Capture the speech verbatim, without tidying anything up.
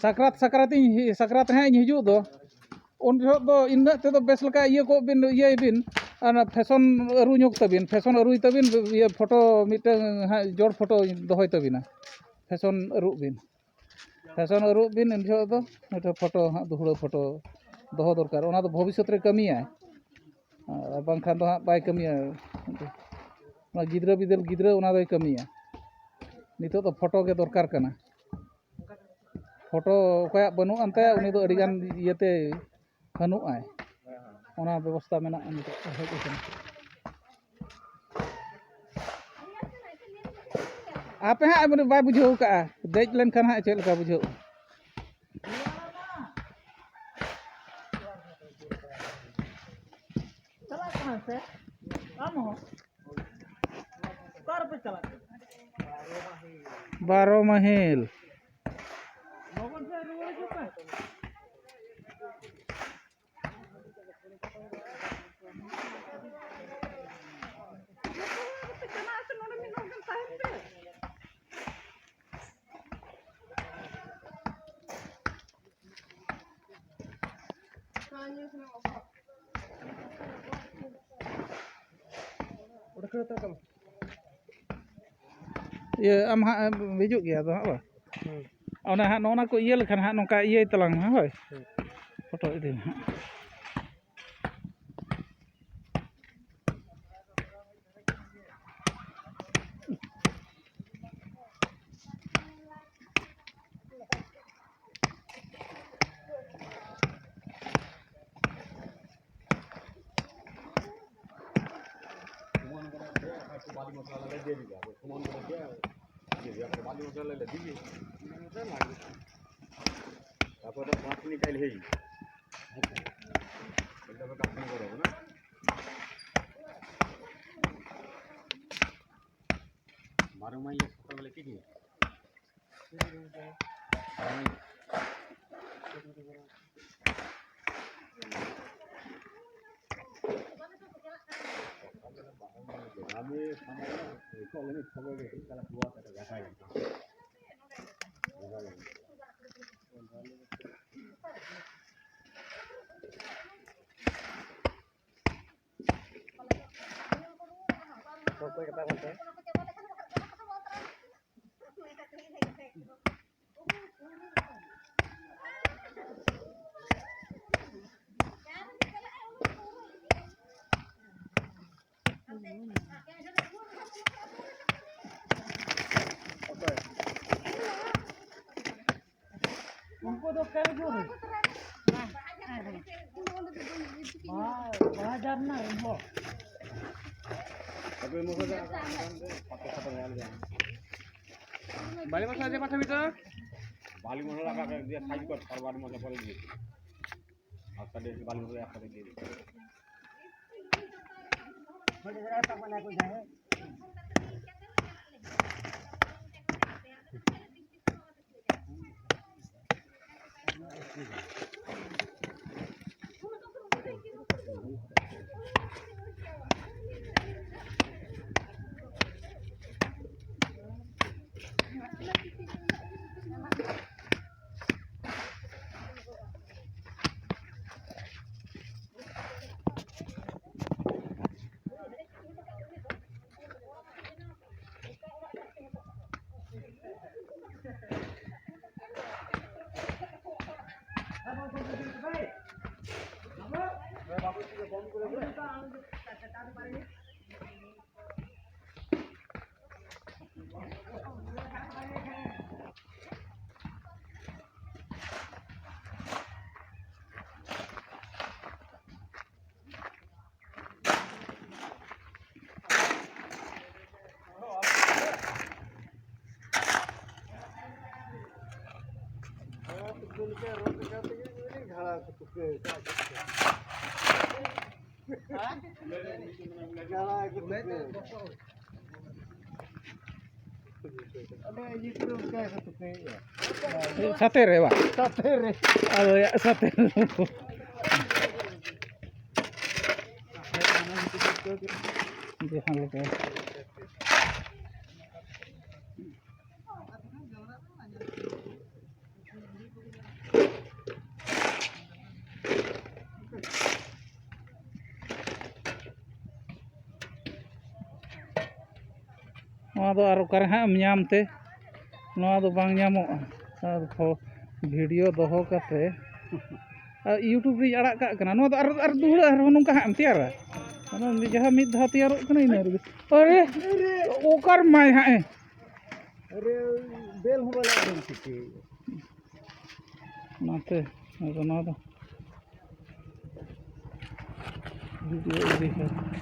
ᱥᱟᱠᱨᱟᱛ, ᱥᱟᱠᱨᱟᱛ ᱤᱧ, ᱥᱟᱠᱨᱟᱛ ᱨᱮ ᱦᱟᱸᱜ ᱤᱧ ᱦᱤᱡᱩᱜ ᱫᱚ, ᱩᱱ ᱡᱚᱦᱚᱜ ᱫᱚ ᱤᱱᱟᱹᱜ ᱛᱮᱫᱚ ᱵᱮᱥ ᱞᱮᱠᱟ ᱤᱭᱟᱹ ᱠᱚᱜ ᱵᱤᱱ, ᱤᱭᱟᱹᱭ ᱵᱤᱱ, ᱟᱨ ᱚᱱᱟ ᱯᱷᱮᱥᱚᱱ ᱟᱹᱨᱩ ᱧᱚᱜ ᱛᱟᱹᱵᱤᱱ, ᱯᱷᱮᱥᱚᱱ ᱟᱹᱨᱩᱭ ᱛᱟᱹᱵᱤᱱ, ᱤᱭᱟᱹ ᱯᱷᱳᱴᱳ ᱢᱤᱫᱴᱟᱝ ᱦᱟᱸᱜ ᱡᱚᱲ ᱯᱷᱳᱴᱳ ᱫᱚᱦᱚᱭ ᱛᱟᱹᱵᱤᱱᱟ, ᱯᱷᱮᱥᱚᱱ ᱟᱹᱨᱩᱵ ᱵᱤᱱ, ᱯᱷᱮᱥᱚᱱ ᱟᱹᱨᱩᱵ ᱵᱤᱱ, ᱩᱱ ᱡᱚᱦᱚᱜ ᱫᱚ ᱢᱤᱫᱴᱟᱝ ᱯᱷᱳᱴᱳ ᱦᱟᱸᱜ ᱫᱩᱦᱲᱟᱹ ᱯᱷᱳᱴᱳ ᱫᱚᱦᱚ ᱫᱚᱨᱠᱟᱨ, ᱚᱱᱟ ᱫᱚ ᱵᱷᱚᱵᱤᱥᱥᱚᱛ ᱨᱮ ᱠᱟᱹᱢᱤᱭᱟᱭ᱾ ᱟᱨ ᱵᱟᱝᱠᱷᱟᱱ ᱫᱚ ᱦᱟᱸᱜ ᱵᱟᱭ ᱠᱟᱹᱢᱤᱭᱟ᱾ ᱚᱱᱟ ᱜᱤᱫᱽᱨᱟᱹ ᱵᱤᱫᱟᱹᱞ ᱜᱤᱫᱽᱨᱟᱹ ᱚᱱᱟ ᱫᱚᱭ ᱠᱟᱹᱢᱤᱭᱟ᱾ ᱱᱤᱛᱚᱜ ᱫᱚ ᱯᱷᱳᱴᱳ ᱜᱮ ᱫᱚᱨᱠᱟᱨ ᱠᱟᱱᱟ᱾ ᱯᱷᱳᱴᱳ ᱚᱠᱚᱭᱟᱜ ᱵᱟᱹᱱᱩᱜ ᱟᱱ ᱛᱟᱭᱟ, ᱩᱱᱤ ᱫᱚ ᱟᱹᱰᱤᱜᱟᱱ ᱤᱭᱟᱹᱛᱮ ᱦᱟᱹᱱᱩᱜ ᱟᱭ᱾ ᱚᱱᱟ ᱵᱮᱵᱚᱥᱛᱷᱟ ᱢᱮᱱᱟᱜᱼᱟ, ᱱᱤᱛᱚᱜ ᱦᱮᱡ ᱟᱠᱟᱱᱟ᱾ ᱟᱯᱮ ᱦᱟᱸᱜ ᱵᱟᱭ ᱵᱩᱡᱷᱟᱹᱣ ᱠᱟᱜᱼᱟ, ᱫᱮᱡ ᱞᱮᱱᱠᱷᱟᱱ ᱦᱟᱸᱜ ᱪᱮᱫ ᱞᱮᱠᱟ ᱵᱩᱡᱷᱟᱹᱜᱼᱟ᱾ ᱪᱟᱞᱟᱜ ᱠᱟᱱᱟ ᱥᱮ? ᱟᱢ ᱦᱚᱸ? ᱚᱠᱟ ᱨᱮᱯᱮ ᱪᱟᱞᱟᱜ ᱠᱟᱱᱟ? ᱵᱟᱨᱚ ᱢᱟᱹᱦᱤᱞ᱾ ᱞᱚᱜᱚᱱ ᱯᱮ ᱨᱩᱣᱟᱹᱲ ᱦᱤᱡᱩᱜ ᱯᱮ᱾ ᱪᱟᱞᱟᱜ ᱟᱥᱮ ᱱᱚᱰᱮ ᱢᱤᱫ ᱦᱚᱲ ᱜᱟᱱ ᱛᱟᱦᱮᱱ ᱯᱮ᱾ ᱤᱭᱟᱹ, ᱟᱢ ᱦᱟᱸᱜ ᱮᱢ ᱦᱤᱡᱩᱜ ᱜᱮᱭᱟ ᱟᱫᱚ ᱦᱟᱸᱜ, ᱵᱟᱝ? ᱦᱩᱸ᱾ ᱚᱱᱟ ᱦᱟᱸᱜ ᱱᱚᱜᱼᱚ ᱱᱟ ᱠᱚ ᱤᱭᱟᱹ ᱞᱮᱠᱷᱟᱱ ᱦᱟᱸᱜ ᱱᱚᱝᱠᱟ ᱤᱭᱟᱹᱭ ᱛᱟᱞᱟᱝ ᱢᱮ, ᱦᱳᱭ᱾ ᱦᱩᱸ᱾ ᱯᱷᱳᱴᱳ ᱤᱫᱤ ᱢᱮ ᱦᱟᱸᱜ᱾ তারপরে পাঁচ মিনিট আইলে হয়ে যাবে। এটা তো কাজ করে হবে না। বারো মাইলে সকালবেলা কি দিয়ে? ᱩᱱᱠᱩ ᱫᱚ ᱠᱟᱹᱢᱤ ᱡᱳᱨ ᱨᱮ᱾ ᱵᱟ-, ᱵᱟᱡᱟᱨ ᱨᱮᱱᱟᱜ ᱨᱩᱢ᱾ ᱵᱟᱞᱤ ᱢᱚᱥᱞᱟ ᱫᱮ ᱯᱟᱴᱷᱟ ᱵᱤᱴᱟ᱾ ᱵᱟᱞᱤ ᱢᱚᱥᱞᱟ ᱞᱟᱜᱟ ᱠᱟᱛᱮ ᱫᱤᱭᱮ ᱥᱟᱭᱤᱰ ᱠᱚᱨ, ᱛᱟᱨ ᱵᱟᱫ ᱢᱚᱥᱞᱟ ᱯᱚᱨᱮ ᱫᱤᱭᱮ᱾ ᱟᱨ ᱛᱟᱦᱞᱮ ᱵᱟᱞᱤ ᱢᱚᱥᱞᱟ ᱮᱠ ᱥᱟᱛᱷᱮ ᱫᱤᱭᱮ ᱫᱤ᱾ ᱥᱟᱛᱮ ᱨᱮ ᱵᱟ? ᱥᱟᱛᱮ ᱨᱮ᱾ ᱟᱫᱚ ᱭᱟ, ᱥᱟᱛᱮ ᱨᱮ᱾ ᱡᱟᱦᱟᱸ ᱞᱮᱠᱟ᱾ ᱱᱚᱣᱟ ᱫᱚ ᱟᱨ ᱚᱠᱟᱨᱮ ᱦᱟᱸᱜ ᱮᱢ ᱧᱟᱢ ᱛᱮ? ᱱᱚᱣᱟ ᱫᱚ ᱵᱟᱝ ᱧᱟᱢᱚᱜᱼᱟ᱾ ᱟᱨ ᱯᱷᱳ-, ᱵᱷᱤᱰᱤᱭᱳ ᱫᱚᱦᱚ ᱠᱟᱛᱮ, ᱟᱨ YouTube ᱨᱤᱧ ᱟᱲᱟᱜ ᱠᱟᱜ ᱠᱟᱱᱟ᱾ ᱱᱚᱣᱟ ᱫᱚ ᱟᱨ, ᱟᱨ ᱫᱩᱦᱲᱟᱹ ᱟᱨᱦᱚᱸ ᱱᱚᱝᱠᱟ ᱦᱟᱸᱜ ᱮᱢ ᱛᱮᱭᱟᱨᱟ? ᱚᱱᱟ ᱡᱟᱦᱟᱸ ᱢᱤᱫ ᱫᱷᱟᱣ ᱛᱮᱭᱟᱨᱚᱜ ᱠᱟᱱᱟ, ᱤᱱᱟᱹ ᱨᱮᱜᱮ᱾ ᱟᱨᱮ, ᱚᱠᱟᱨ ᱢᱟᱭ ᱦᱟᱸᱜ ᱮ? ᱟᱨᱮ, ᱵᱮᱞ ᱦᱚᱸ ᱵᱟᱞᱮ ᱟᱫᱚᱢ ᱪᱤᱠᱟᱹᱭᱮᱫᱟ᱾ ᱚᱱᱟᱛᱮ ᱟᱫᱚ ᱱᱚᱣᱟ ᱫᱚ ᱵᱷᱤᱰᱤᱭᱳ ᱤᱫᱤ ᱠᱟᱛᱮ᱾